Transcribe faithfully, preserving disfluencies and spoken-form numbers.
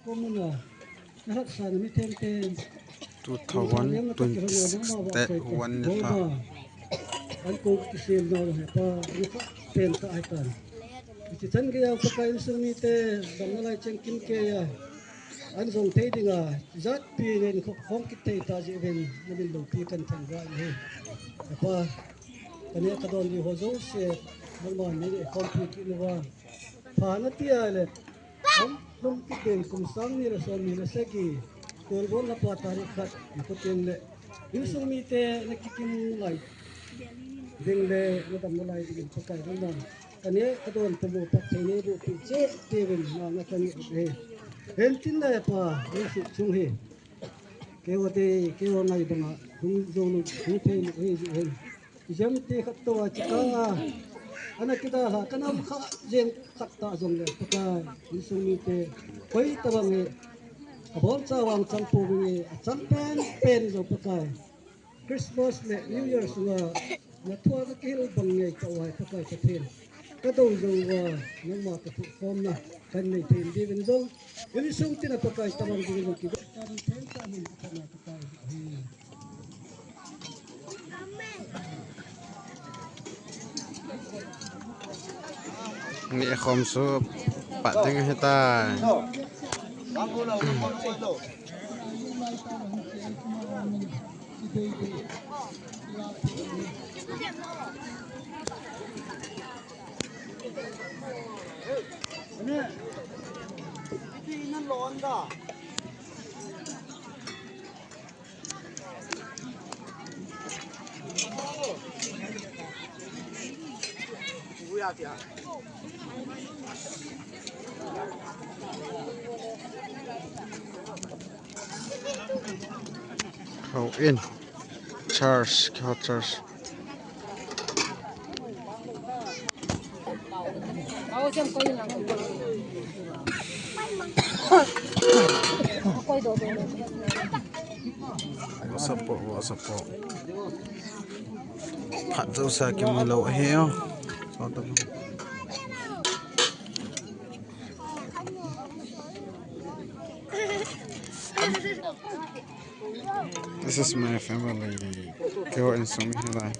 Komuna, nahat sa na mi ten ten. Two thousand twenty-six te one ni ta. An ko kisem na he pa, ni ka pen ta ai tan. Ti chan ge ya ka kai sung ni te, dam na lai cheng kin ke ya. An jong thei dinga, jat pi nen khom kit thei ta ji ven, na min lo pi kan thang ga ni. Pa, kane ka don di ho jo se, nang ma ni khom pi ki ni wa. Pha na tia le, hom, hom kit den kum sang ni le som ni le sagi, tul bon la pa tarik khat, na ko tin le, insung mi te na kikim lai, ding le, na dam na lai ding pa kai ding na, kane ka don ta mo pa thei ne bu pi che, te ven na na kan ni he. Hen tin le pa, ni su chung he. Ke wa te, ke wa ngai banga, hung jo lu, hung thei lu he ji hen. Jam te khat to a chika a. Ana kida ha, kana kha jeng khat ta jong le, Pakai, insung mi te, koi ta bang e, a bon cha wang chang po bang e, a chang pen pen jo Pakai. Christmas le New Year sunga, na thua ka kihil bang ngai ta wai Pakai Pathen. Ka do jo wa, nangma ka thu khom na, kan nei thei di vin jong. Insung tina Pakai ta bang di vin jong ki. Ni khom su pat ding ahi tai. Kihou in. Charge, kihou charge. Wa support, wa support. Phat jo sa kimu lou ahi o. This is my family. Keiho insung hi lai.